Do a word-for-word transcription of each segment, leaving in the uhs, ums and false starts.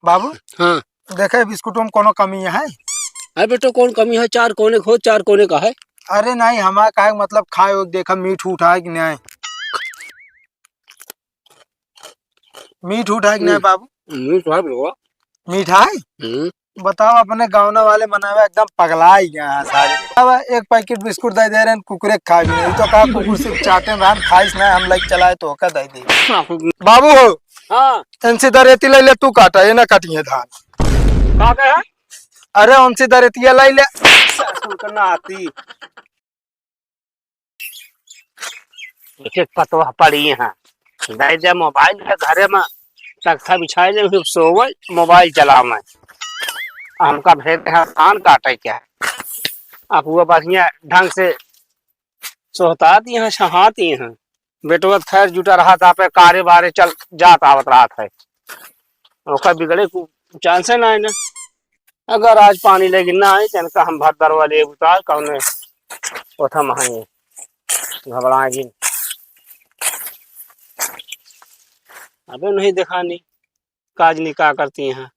बाबू, हाँ। देखे बिस्कुटों में कोनो कमी है? अरे बेटो, कौन कमी है? चार कोने को, चार कोने का है। अरे नहीं, हमारा काहे मतलब खाए हो, देखा मीठ उठ है कि नहीं, मीठ उठ है कि नहीं हम्म। बाबू? मीठ है बेटवा। मीठ है? हम्म। बताओ, अपने गाँव वाले मनावे एकदम पगला ही गया है सारे। अब एक पैकेट बिस्कुट दे दे रहे हैं, कुकुरे खा भी नहीं। तो कहा कुकुर सिर्फ चाटे में हम खाइस ना, हम लाइक चलाए तो ओका दे दे। बाबू हो, हाँ। इनसे दरेती ले ले, तू काटा, ये ना काटी है धान। का कहे? अरे उनसे दरेतिया ले ले। ससुर का नाती। एक एक पतवा पड़ी यहाँ। दे दे मोबाइल के घरे में, तख्ता बिछाए दे, फिर सोवे, मोबाइल चलावे। हमका भेज दे धान काटे क्या? अब वो बढ़िया ढंग से सोहतात यहाँ, छहात यहाँ। बेटवा त खैर जुटा रहा था, पे कारे बारे चल जात आवत रहा था। ओकर बिगड़े को चांस है ना, है ना। अगर आज पानी लेकिन ना आए, तो इनका हम भर दरवा ले उतार, कौने ओथा महाए घबरा गिन। अबे नहीं दिखानी, काज नहीं का करती हैं।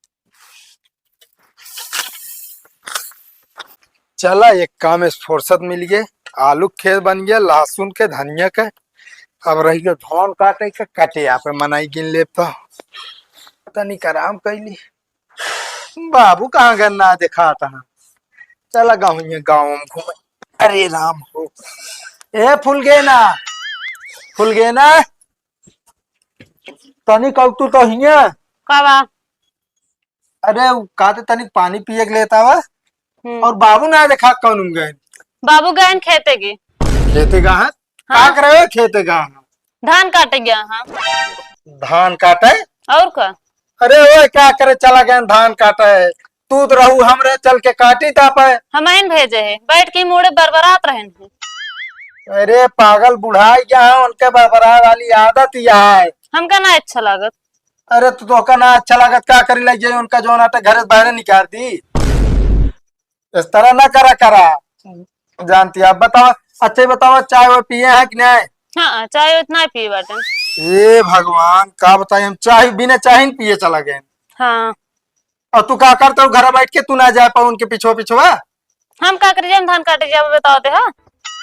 चला, एक काम से फुर्सत मिल गए, आलू के खेत बन गया, लहसुन के, धनिया के। अब रह गया धान काटे के, कटे आप मनाई गिन लेब तो तनिक आराम कैली। बाबू कहाँ गए ना देखात है? चला गाँव, ये गाँव में घूमे। अरे राम हो, ए फुलगेना, फुलगेना, तनी कब तू तो हिया। का बा? अरे उ का ते तनी पानी पिए के लेता वा। हम्म। और बाबू ना देखा कौन गए? बाबू गए खेते के। खेते गा है? हाँ। का करे हो खेते गा है? धान काटे गया है। धान काटे? और का? अरे ओए, का करे चला गए धान काटे? तू तो रहू हमरे चल के काटी तापे। हम आइन भेजे है, बैठ के मुड़े बरबरात रहन है। अरे पागल बुढ़ाई गया है, उनके बरबराए वाली आदत ही है। हमका ना अच्छा लागत। अरे तू तो का ना अच्छा लागत, का करी लग जाए उनका जौन आटे घरे से बाहर निकाल दी। इस तरह ना करा करा। जानती है, अब बताओ, अच्छा ही बताओ, चाय वो पिए हैं कि नहीं? हाँ, चाय उतना ही पिए बाटे। ए भगवान, का बताई, हम चाय बिना चाय ही पिए चला गए। हाँ। और तू का करता हूँ घर बैठ के, तू ना जा पाऊ उनके पिछुआ पिछुआ? हम का करी, हम धान काटे जाबे, बताओ दे, हाँ?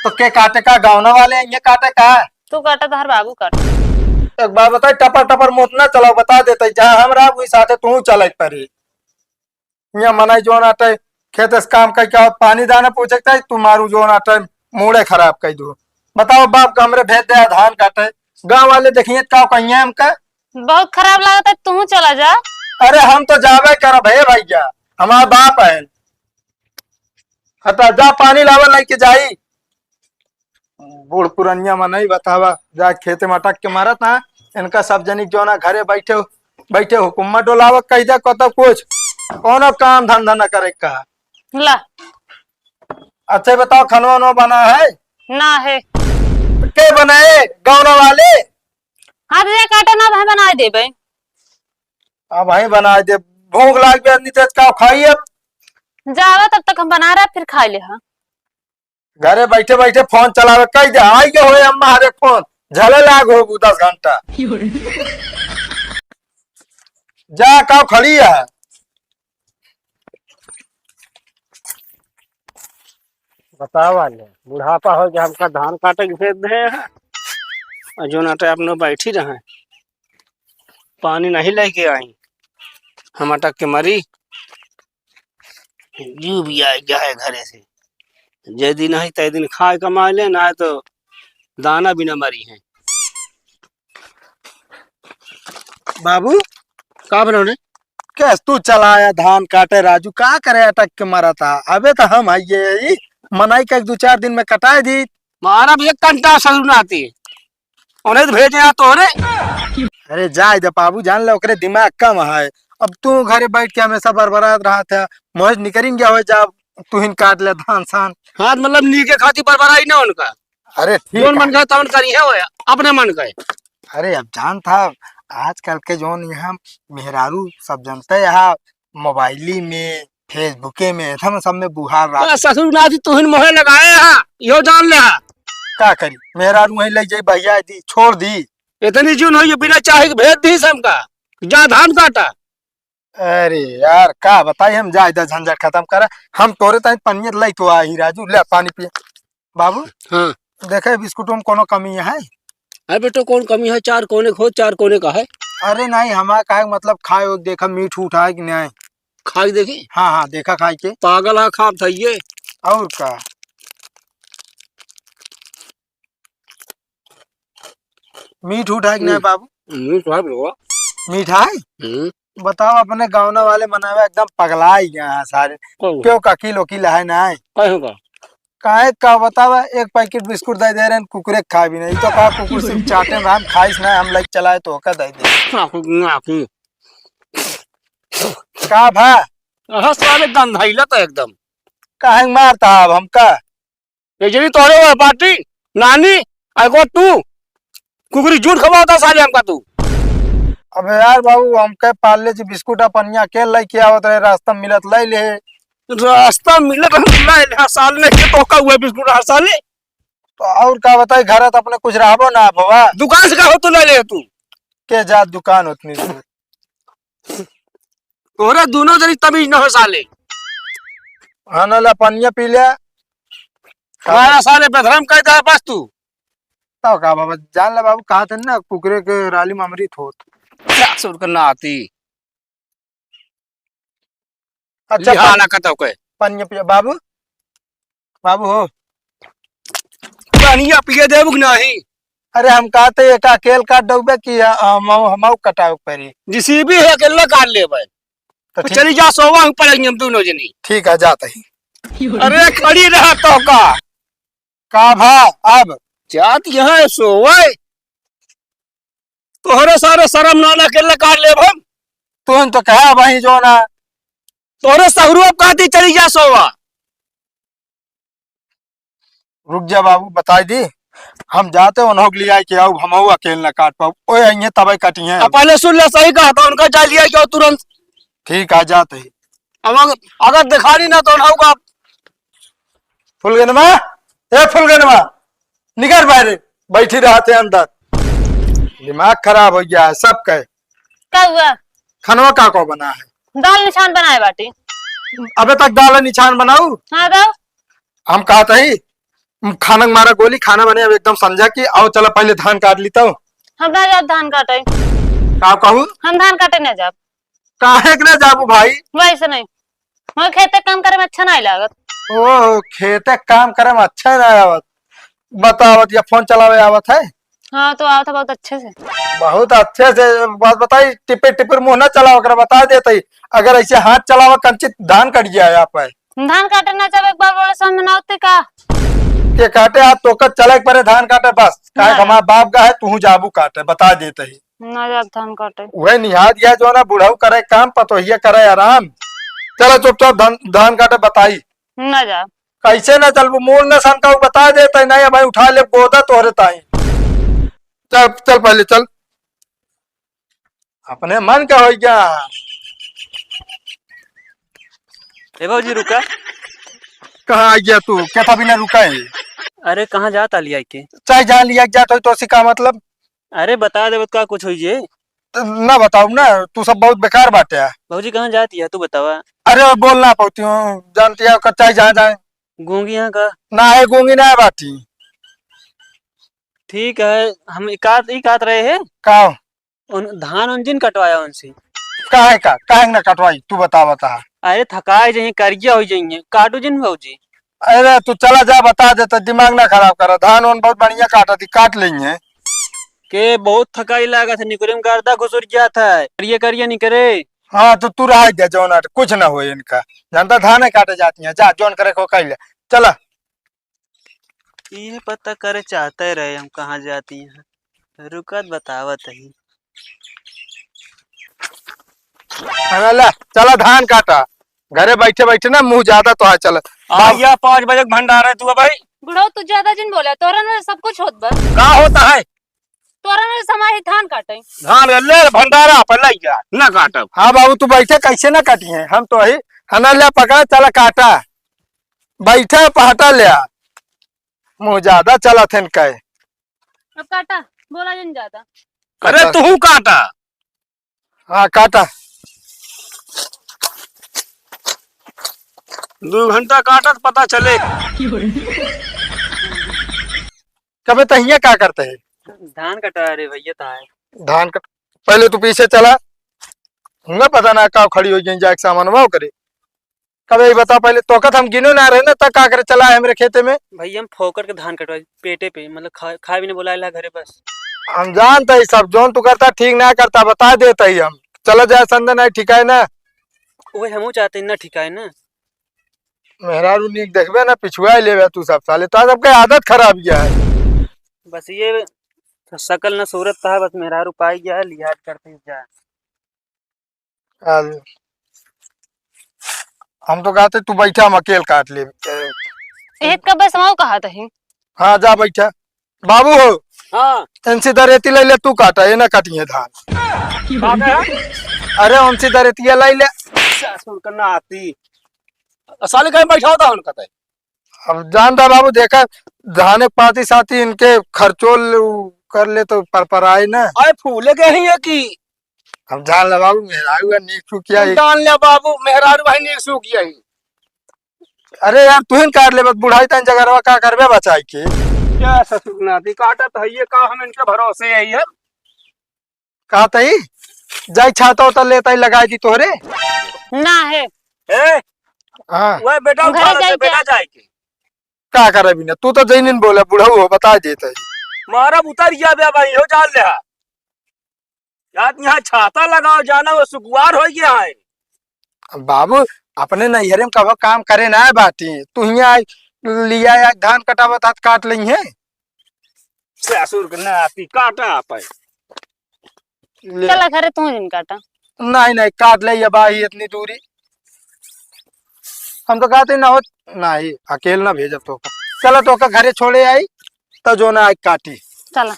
तो के काटे का, गाँव वाले हैं, ये काटे का? तू काटा, तोहर बाबू काटा। एक बात बताई, टपर टपर मुँह ना चलाओ, बता देते, जहाँ हम रहा वही साथे तू चले पड़ी। यहाँ मनई जोन आटे खेत से काम करके आओ, पानी दाना पूछे के चाही, तू मारू जोन आटे मूड़े खराब कर दो। बताओ बाप का हमरे भेज दे धान काटे, गाँव वाले देखिए का कहिए हमका। बहुत खराब लागत है, तू चला जा। अरे हम तो जाबे करब हे भैया, हमार बाप है। हटा जा पानी लावा लेके जाई। बूढ़ पुरनिया मनई बतावा, जा खेते में अटक के मरत ना, इनका सब जनिक जोना घरे बैठे, बैठे हुकुम मत डोलावा, कह दे कतो कुछ, कौनो काम धंधा न करे का। ला। अच्छा बताओ, खाना वाना बना है? ना है। के बनाए? गाँव वाले? हाँ, तो ये काटे ना, भाई बना देबे। अब भाई बना दे, भूख लाग गया, नहीं तो का खाई अब? जावा, तब तक हम बना रहे, फिर खा ले, हाँ। घरे बैठे बैठे फोन चलावे, कह दे, "आई के होए अम्मा, हरे फोन, झले लाग होबू दस घंटा।" जा, का खड़ी है? बतावा ले, बुढ़ापा हो गया, हमका धान काटे के भेज दे हैं। और जो नाटे अपने बैठी रहे, पानी नहीं लेके आई, हम अटक के मरी। यू भी आ गया है घरे से। जे दिन है, तय दिन खाए कमाए ले, ना है तो दाना बिना मरी है। बाबू, का बोलो रे? कैस तू चलाया धान काटे राजू, का करे अटक के मरा था? अबे तो हम आइए, ई मनई का एक दो चार दिन में कटाए दी। मारा भी एक कंटा ससुर नाती। उन्हें तो भेजे यहाँ तोहरे। अरे जाए दे बाबू, जान ले ओकरे दिमाग कम है। अब तू घरे बैठ के हमेशा बरबरात रहा था, मोहज निकरिन गया हो जा, तू हिन काट ले धान सान। हाँ, मतलब नीके खाती बरबराई ना उनका। अरे ठीक कौन है। मन का तवन करी है वो, अपने मन का। अरे अब जान था, आजकल के जोन यहाँ मेहरारू सब जनते यहाँ मोबाइली में, फेसबुके में, हम सब में बुहार रहा। आ, ससुर नाती तुहिन मोहे लगाए हा, यो जान ले हा। का करी, मेहरारू वहीं ले जाई, बहिया दी, छोड़ दी। इतनी जून होई, बिना चाहे के भेज दी सबका, जा धान काटा। अरे यार, का बताई, हम जाए दा झंझट खतम करा। हम तोरे ताई पनिया लई तो आई राजू, ले पानी पिए। बाबू, हाँ। देखे बिस्कुट में कोनो कमी है? अरे बेटो, कौन कमी है? चार कोने खो, चार कोने का है। अरे नहीं, हमारा काहे मतलब खाए हो, देखा मीठ उठ है कि नहीं? खाई देखी। हाँ, हाँ, देखा खाई के। पागल है, खाब था ये। और का? मीठ उठ है कि नहीं हम्म। बाबू? मीठ है बेटवा। मीठ है? हम्म। बताओ, अपने गाँवना वाले मनावे एकदम पगला ही गया है सारे। कौन? क्यों का किलो किलो है ना? कौन का? काहे का बतावा, एक पैकेट बिस्कुट दे दे रहे हैं, कुकुरे खा भी नहीं। तो कहा कुकुर सिर्फ चाटे में हम खाइस ना, हम लाइक चलाए तो ओका दे दे। नाकू, नाकू। का भा? अहा सारे गंधाइला तो एकदम। काहे मारता अब हमका? ये जरी तोरे वो पार्टी, नानी, आई को तू, कुकुरी झूठ खवाता साले हमका तू। अबे यार बाबू, हमके पार्ले जी बिस्कुट आ पनिया के लइके आवत रहे, रास्ता में मिलत लइ ले। रास्ता में मिलत हम लइ ले, साले ने के तोका हुआ बिस्कुट हर साले। तो और का बताई, घर त अपने कुछ रहबो ना भवा। दुकान से का हो तू लइ ले तू? के जात दुकान होतनी तू? तोहरे दोनों जनी तमीज न हो साले। हाँ, ना ला, पनिया पी ले। हमारा साले बेधरम कर दे बस तू। तो का बाबा, जान ले बाबू, कहा थे ना, कुकरे के राली में अमृत होत। क्या सुर करना आती? अच्छा, लिहा पन-, ना कतौ के। पनिया पिया बाबू। बाबू हो। पनिया पिए देबू कि नहीं? अरे हम कहते एक अकेल काट डूबे कि हम, हम कटावे परी। जीसीबी है, अकेला काट लेबे। तो तो ठीक। चली जा, सोवा ऊपर आइए हम दोनों जनी। ठीक है, जात ही। अरे खड़ी रह तो का? का भा अब? जात यहाँ है सोवे। तोहरे सारे शर्म ना ना अकेला काट लेब हम। तुहन तो कहा वही जो ना। तोहरे सहरू अब कहती चली जा सोवा। रुक जा बाबू, बताई दी। हम जाते उन्हों के लिए आए के आऊ, हम अकेले ना काट पाऊ। ओए, आइए तबे कटी हैं। अब पहले सुन ले, सही कहा था, उनका जा लिया क्या तुरंत। ठीक है, जाते ही। अब अगर, अगर दिखानी ना तो उन्हों का। फुलगनमा, ए फुलगनमा, निकर बाहर, बैठी रहते अंदर। दिमाग खराब हो गया है सबके। का हुआ? खानवा का को बना है? दाल निछान बनाए बाटी। अबे तक दाल निछान बनाऊ? हाँ, तो? हम कहत ही, खाना के मारा गोली, खाना बने अब एकदम संझा की। आओ चला पहले धान काट ली तो। हम ना जाब धान काटे। का कहू? हम धान काटे ना जाब। काहे के ना जाबू भाई? वैसे नहीं, वहाँ खेते काम करे में अच्छा नहीं लागत। ओह, खेते काम करे में अच्छा ना आवत। बतावत या फोन चलावे आवत है? हाँ, तो आवत है बहुत अच्छे से। बहुत अच्छे से। बात बताई, टिपिर टिपिर मुँह ना चलाओ, ओकरा बता देते ही। अगर ऐसे हाथ चलावा, कंचित धान कट जाए आप है। धान काटे ना जब एक बार बोले समझ में ना होते का? के काटे, आज तोका चले के परे धान काटे बस। काहे ना। हमार बाप का है, तू जाबू काटे, बता देते ही। ना जाब धान काटे। वह निहार गया जो ना, बुढ़ऊ करे काम, पतोहिया करे आराम। चलो चुपचाप धान, धान काटे बताई। ना जा। कैसे ना चलबू? मूड़ न सनका, बता देते नहीं, भाई उठा ले गोदा तोहरे ताई। चल, चल पहले चल। अपने मन का हो गया। ए भौजी, रुका। कहाँ आ गया तू? क्या था बिना रुका है? अरे, कहाँ जात आली आई के? चाहे जहाँ लिया जात हो तो उसी का मतलब? अरे, बता देबत का कुछ होई जे? तो ना बताऊ ना, तू सब बहुत बेकार बाटे है। भौजी, कहाँ जाती है, तू बतावा। अरे, बोल ना पाती हूँ, जानती है, कच्चा ही जहाँ जाए। गूंगी यहाँ का? ना है, गूंगी ना है बाटी। ठीक है, हम इकात, इकात रहे हैं। का? उन धान उन जिन कटवाया उनसे। काहे का? काहे ना कटवाई? तू बतावा ता। अरे थकाए जइहें, करिया हो जइहें, काटू जिन भौजी। अरे तू चला जा, बता दे तो, दिमाग ना खराब करा। धान उन बहुत बढ़िया काटा थी, काट लेंगे। के बहुत थकाई लागत है, निकुरे में गर्दा घुसुर गया था, करिया करिया निकरे। हाँ तो तू रह जा, जौन आटे, कुछ ना हो इनका। जानता धान काटे जाती है, जा जौन करे को कह ले। चला। इहे पता करे चाहते रहे हम कहाँ जाती हैं। रुकत बतावत ही। अरे ला, चला धान काटा। घरे बैठे बैठे ना मुँह ज्यादा तो है, चला। आइया, पाँच बजे के भंडारा है तू भाई। बुढ़ऊ, तू ज्यादा जिन बोला, तोरा ना सब कुछ होत बा। का होता है? तोरा ना समाही धान काटे। धान ले भंडारा पर ले जा, ना काटब। हाँ बाबू, तू बैठे कैसे ना काटी है? हम तो ही, हना ले पकड़ा, चला काटा। बैठे पहटा ले आ। मुँह ज्यादा चलत है इनका। अब काटा, बोला जिन ज्यादा। अरे अच्छा। तू काटा। हाँ, काटा। दो घंटा काटत पता चले। कबे तहिया का करते है? धान कटा रे भैया, तो है। धान कट, पहले तू पीछे चला। हुआ पता ना का खड़ी हो गई, जाके सामान वो करे। कबे ही बता, पहले तो कत हम गिनो ना रहे ना, तक का करे चला है हमरे खेते में। भैया, हम फोकट के धान कटवाई पेटे पे, मतलब खा, खाए भी नहीं बोलाए ला घरे बस। हम जानते ही सब, जौन तू करता ठीक ना करता, बता देते ही हम। चला जाए संदे नहीं ठिकाए ना। वही हमहू चाहते हैं ना ठिकाए ना। मेहरारू नीक देखबे ना, पिछुआ लेबे तू सब साले, तो सबके आदत खराब गया है। बस ये शकल न सूरत था, बस मेहरारू पाई गया है, लिहाज करते ही जा। आज हम तो कहते तू बैठा, हम अकेल काट ले। एक का बस वहाँ कहा था ही। हाँ, जा बैठा। बाबू हो, हाँ। एनसी दरेती ले ले, तू काटा, ये ना काटिए धान। का कहा? अरे, एनसी दरेतिया ले ले। ससुर का नाती। साले कहीं बैठा होता उनका तय। अब जानता बाबू, देखा, धान एक पाती साथी इनके खर्चोल उ कर ले तो परपराए ना। अरे, फूले के ही है कि हम जान ले बाबू, मेहरारू है, नीक सू किया तू है। जान ले बाबू, मेहरारू भाई नीक सू किया है। अरे यार, तुहिन काट ले, बस बुढ़ाई तन जगरवा का करबे बचाई के। क्या ससुर नाती काटा तो है ये का, हम इनके भरोसे है ये। का तई? जाई छाता उता लेता ही लगाई दी तोहरे। ना है। ए? हाँ। वह बेटा घर उठा ले, जाई बेटा क्या? जाए के। का करे बिना? तू तो जैनिन बोले, बुढ़ऊ हो, बता देता ही। मारा उतर गया बे भाई, हो जान ले हा। यार, यहाँ छाता लगाओ, जाना वो सुकुवार हो गया है। बाबू, अपने नैहरे में कबो काम करे ना बाटी, तू हियाँ आई, लिया या धान कटावत हाथ काट लई है। ससुर के नाती काटा आप है। ले। चला घरे, तू जिन काटा। नहीं, नहीं, काट ले ये बाही इतनी दूरी। हम तो कहते ना हो, नहीं, अकेल ना भेजब तो। चला तो का घरे छोड़े आई, तो जो ना आई काटी। चला।